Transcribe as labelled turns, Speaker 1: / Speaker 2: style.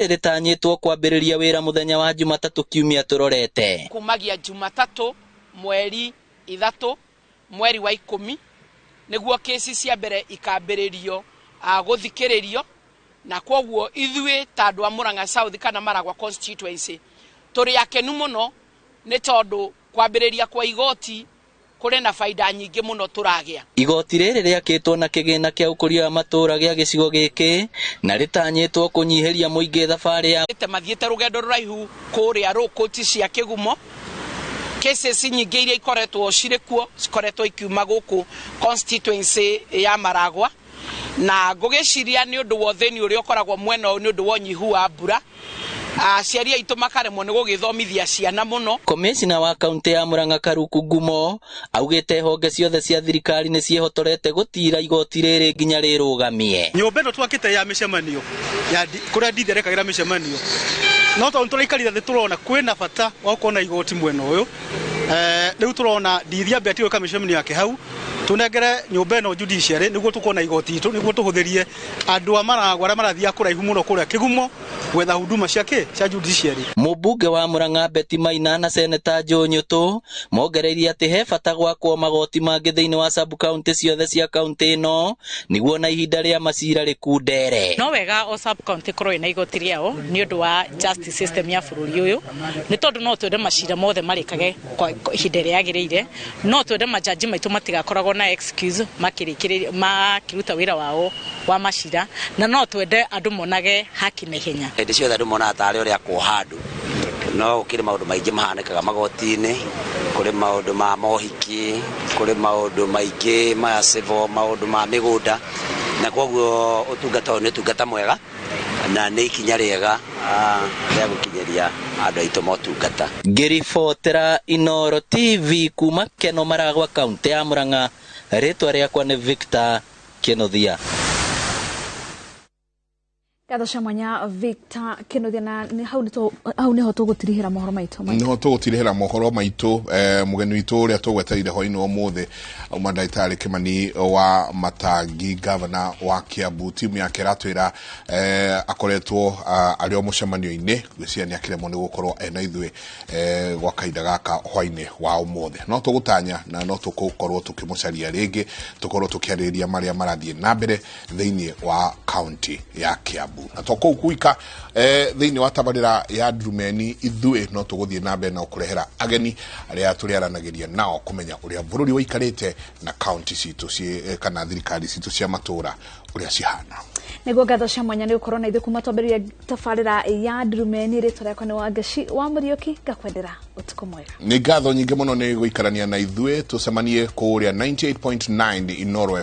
Speaker 1: Rĩtanyĩtwo kwambĩrĩria wĩra mũthenya wa Jumatatũ kiumia tũrorete.
Speaker 2: Kumagia Jumatatũ 3 mweri wa 10 nĩguo kĩci cia mbere ikambĩrĩrio gũthikĩrĩrio, na kwoguo ithuĩ ta andũ a Murang'a South kana Maragwa constituency tũrĩ akenu mũno, nĩ tondũ kwambĩrĩria kwa igoti kũrĩ na baida nyingĩ mũno tũragĩa.
Speaker 1: Igoti rĩrĩ rĩakĩtwo na kĩgĩna kĩa ũkũria wa matũũra gĩa gĩcigo gĩkĩ na rĩtanyĩtwo kũnyihĩria mũingĩ thabarĩ ya
Speaker 2: mathiĩte rũgendo rũraihu kũrĩa rũkũti cia Kĩgumo. Cases nyingĩ iria ikoretwo cirĩ kuo cikoretwo ikiuma gũkũ constituency ya Maragwa, na ngũgĩciria nĩ ũndũ wa ũthĩni ũrĩa ũkoragwo mwena ũyũ nĩ ũndũ wa ũnyihu wa mbura, aciari aitũ makaremwo nĩ gũgĩthomithia ciana mũno.
Speaker 1: Komĩcina wa kaunti ya Murang'a Karuku Ngumo augĩte honge ciothe cia thirikari nĩ ciĩhotorete gũtira igoti rĩrĩ nginya rĩrũgamie.
Speaker 3: Nyũmba ĩno twakĩte ya mĩcemanio ya kũrĩa ndithi arekagĩra mĩcemanio, no tondũ tũraikarire thĩ tũrona kwĩna bata wa gũkorwo na igoti mwena ũyũ. Rĩu tũrona ndithi ambe atige gwĩka mĩcemanio yake hau, tũnengere nyũmba ĩno judiciary nĩguo tũkorwo na igoti itũ, nĩguo tũhũthĩrie andũ a Maragwa arĩa marathiaga kũraihu mũno kũrĩa Kĩgumo gwetha huduma cia kĩ cia judiciary.
Speaker 1: Mũmbunge wa Murang'a Betty Maina na Seneta Joe Nyutu mongereirie atĩ he bata gwakwo magoti mangĩ thĩinĩ wa sub county ciothe cia kaunti ĩno nĩguo na ihinda rĩa macira rĩkundere.
Speaker 4: No wega o sub county korwo ĩna igoti rĩao nĩ ũndũ wa justice system ya bũrũri ũyũ, nĩ tondũ no twende macira mothe marĩkage kwa ihinda rĩrĩa rĩagĩrĩire. No twende majaji maitũ matigakoragwo na excuse makĩrĩkĩrĩria makĩruta wĩra wao wa macira, na no twende andũ monage haki na ihenya.
Speaker 5: Hĩndĩ ciothe andũ monaga tarĩ ũrĩa kuoha andũ, no gũkĩrĩ maũndũ maingĩ mahanĩkaga magoti-inĩ. Kũrĩ maũndũ ma mohiki, kũrĩ maũndũ maingĩ ma civil, maũndũ ma mĩgũnda, na koguo ũtungata ũyũ nĩ ũtungata mwega na nĩ ikinya rĩega rĩa gũkinyĩria andũ aitũ motungata.
Speaker 1: Ngĩribotera Inoro TV kuma Keno Maragwa, kaunti ya Murang'a, rĩtwa rĩakwa nĩ Victor Kĩnuthia.
Speaker 6: Ngatho cia mwanya, Victor Kĩnuthia, na nĩ hau hau nĩho tũgũtirihĩra mohoro maitũ.
Speaker 7: Niho tũgũtirihĩra mohoro maitũ. Mũgeni witũ ũrĩa tũgwetereire hwainĩ wa ũmũthĩ auma ndagĩtarĩ Kĩmani wa Matangi, gavana wa Kiambu. Timu yake ĩratwĩra akoretwo arĩ o mũcemanio-inĩ, ngwĩciria nĩ akĩremwo nĩ gũkorwo ena ithuĩ gwa kahinda gaka hwainĩ wa ũmũthĩ, no tũgũtanya na no tũgũkorwo tũkĩmũcaria rĩngĩ, tũkorwo tũkĩarĩrĩria marĩa marathiĩ na mbere thĩinĩ wa kaunti ya Kiambu. Na to kũu gwika, thĩinĩ wa tabarĩra ya Ndurumeni ithuĩ no tũgũthiĩ na mbere na gũkũrehera ageni arĩa tũrĩaranagĩria nao kũmenya ũrĩa bũrũri ũikarĩte na kaunti citũ kana thirikari citũ cia matũũra ũrĩa cihana.
Speaker 6: Nĩguo, ngatho cia mwanya nĩ gũkorwo na ithuĩ kuma twambĩrĩria tabarĩra ya Ndurumeni. Rĩtwa rĩakwa nĩ Wangeci wa Mũriũki, ngakwendera ũtukũ mwega.
Speaker 7: Nĩ ngatho nyingĩ mũno nĩ gũikarania na ithuĩ. Tũcemanie kũrĩa 98.9 Inoro.